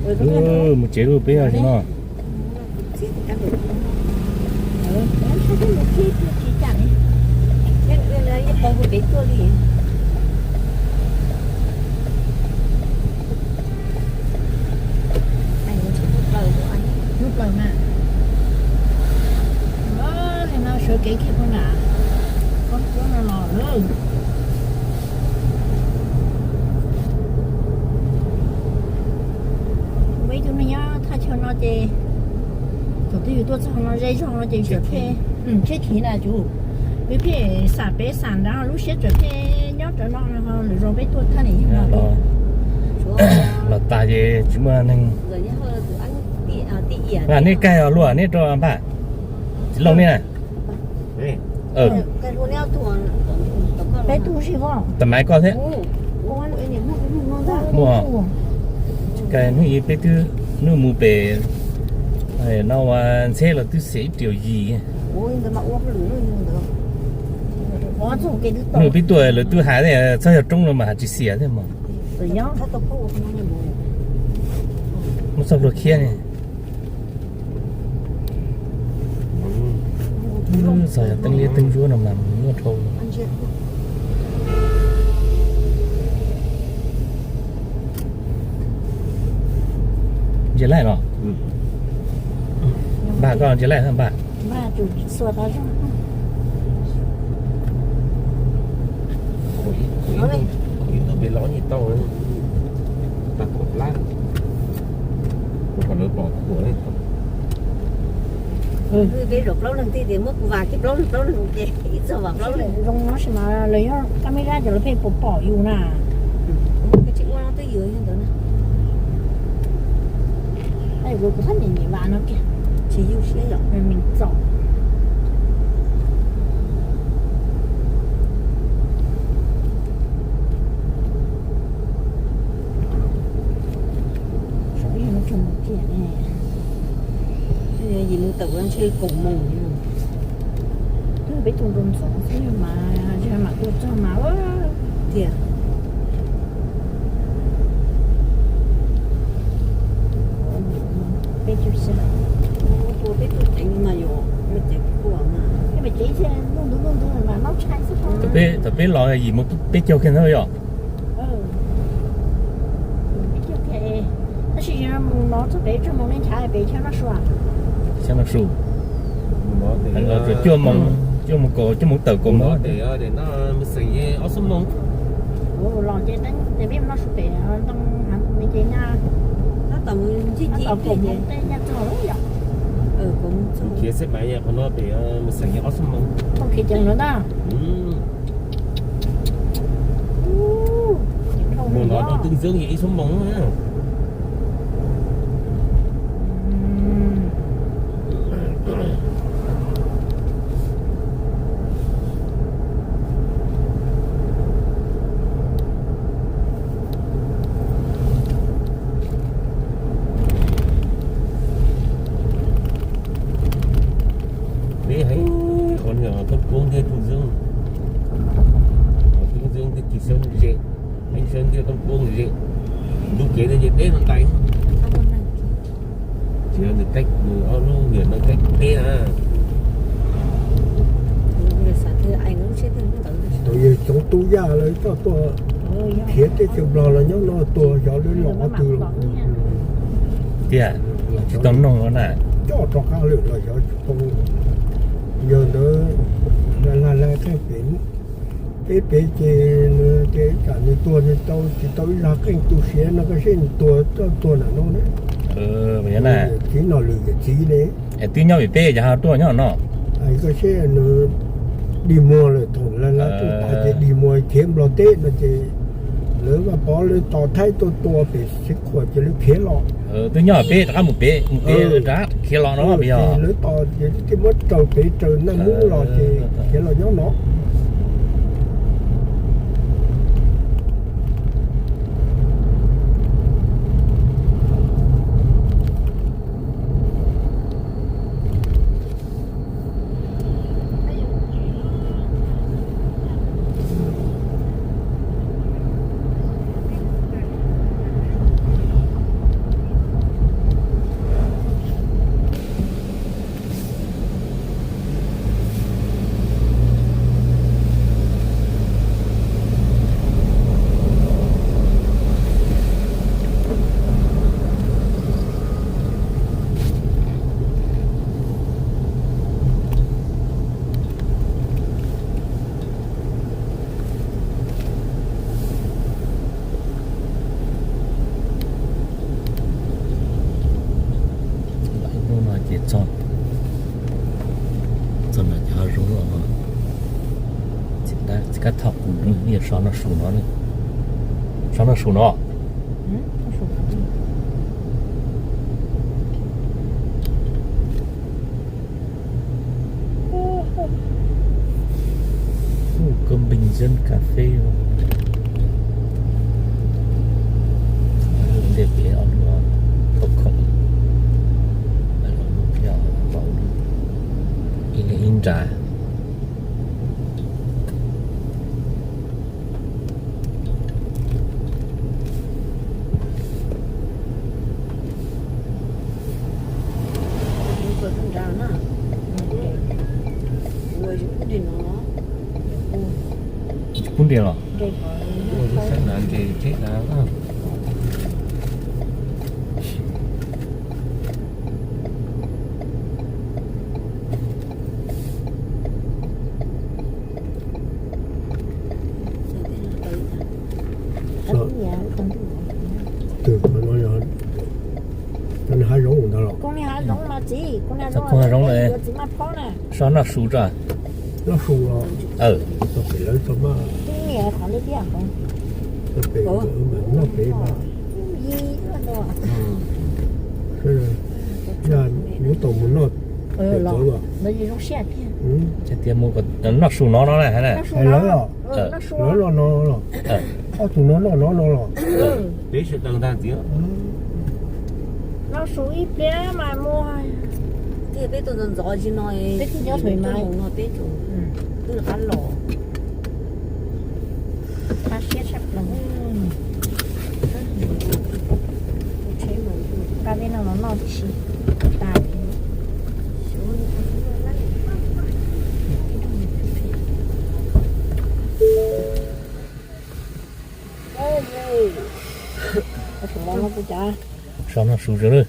Mus tsev lub peb yog no. Lub plaws mas. Li no sawv kev kiag pog nram koob kuab no los lawm. Peb tug neeg nyob thaj chaw no ces thaum twg yus tuaj txog no ze zog no ces txawm phem, tseb khiv na tsuv. Peb phem xam pem xam nrad lub siab txawm phem nyob rawv no, lwm zaus peb tuaj thaj nim yog no. Los tas ces tsis muaj neeg. Nej kaig os luaj, nej rau npaj. Tsis looj nej na. Peb tug, tag maiv koj thiab. Muaj, hnub ib peb twb, hnub mus pem no ua ntxheb los twb xiam ib riaum yim. Hnub peb tuaj lawv twb hais tias txhob yog roob no mas hais tsis xiam thiab mas. Muab txoj hlua khiab ne. Txog yog teeb liab teeb ntsuab no mas muaj dhau. Ntsia laij los? Npaj koj ntsia laij npaj. Peb zaum plaub leeg thiaj tias muab kuv vam kiag plaub leeg, plaub leeg ces ib txog vam plaub leeg. Zoo no sis mas lawv yog kab me zab ces lawv pheej pom pom yus na. Tsis ua no twb yws li ntawd na. Kuv thab niam niam vam no kiag. Tsis yws siab yom, me txom. Yim mus tawm ua ntshe kaum moos. Peb tus nkaus ntxoov xwb mas, mam tuaj txog mas tiag. Peb caug xya. Ua peb tuaj ceev mas yuav ceev kuaj mas. Peb mas ceev xwb, ntuj ntuj ntuj ntuj mas maub tshai xwb. Thaum peb los yim mus peb caug kiag ntawd yom. Peb caug kiag, tab sis mus no txog pem tsoog mus nej nchav pem chaw noj su. Chaw noj su. Cuaj moos, cuaj moos kaum, cuaj moos tawm kaum moos. Los ces peb noj su pem ntoo hev me ces nyaj. Tab tom kaum moos tej nyaj txog lawm yom. Khiav xeb maiv qhov no pem mus xeem ob xuab moos. Khiav ceev lawm ntag. Mus no rau Twj Ntxwb yog ib xuab moos na. Peb heev qhov niag Tooj Kuab thiab Twj Ntxwb, Twj Ntxwb thiab Twj Xyoob ze, Twj Xyoob thiab Tooj Kuab ze, ntu kev no ces deb no ntais. Tsis yog nws kaij, nws ob lub niam no kaij teb na. Tus yawg Xyoob Tub Yaj lawv coj tuaj khiav teb chaws Nplog los nyob no tuag xyov lawv los qhov twg lawm. Tiag, tsis tau noog na. Coj rov qab lawm los xyov tsis tau. Yawg ntawd lag lag qeej pem, peb pem ces nws tias tsam nws tuag nws tau tsis tau ib zag qeej tu siav no koj seb nws tuag tuag nram no na. Txiv no lwm yawm txiv ne. Twb nyob vim peb yog tuaj nyob no. Koj seb nws dig muag lawm thaum lawv tuaj tas ces dig muag khiav Nplog teb no ces lawv Vaj Pov lawv tos Thaib tuaj tua pem Xeev Khuam ces lawv khiav los. Twb nyob peb rov qab mus pem, mus pem rov qab khiav los no yog lawv tos ces thiaj muab raws pem raws Naj Mub los ces khiav los nyob no. Txog, txog nram cov hav zoov los, txiv kab thaj qus, so noj su no, so noj su no. Hu koj npig zeb kas fes, ntej pem ob lub thauj khoom, ib leeg ib nra. Tsis pub nres los? Twg no yog cov niag hav zoov ntag los? Cov hav zoov lawm. So noj su tso. Txog pem lawv txog mas, txog pem noj pem mas, yog yuav tau mus noj pem tod los. Hais tias mus noj su no no na, hais lawv los, lawv los no los, ob tug no noj no no los. Peb sawv daws ntag txiv. Noj su ib pliag mas mus. Peb tuaj ntxov ntxov tsis no, peb tuaj nyob thaum no peb tseem twb rov qab los. Qab siab tshaj plaws. Nqa tej no los noj tib si tas. So noj su tso lawm.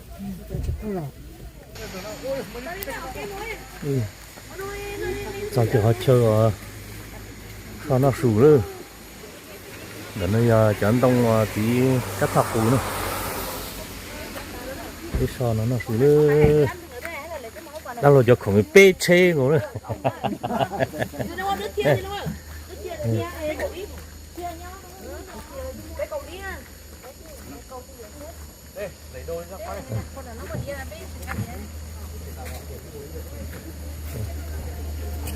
Txog kiag qhov chaw os, so noj su lawm. Ntawm no yog cov ntoo txiv kab thaj qus na. Peb so no noj su lawm. Dab laug cov khoom peb tsheb nkaus na.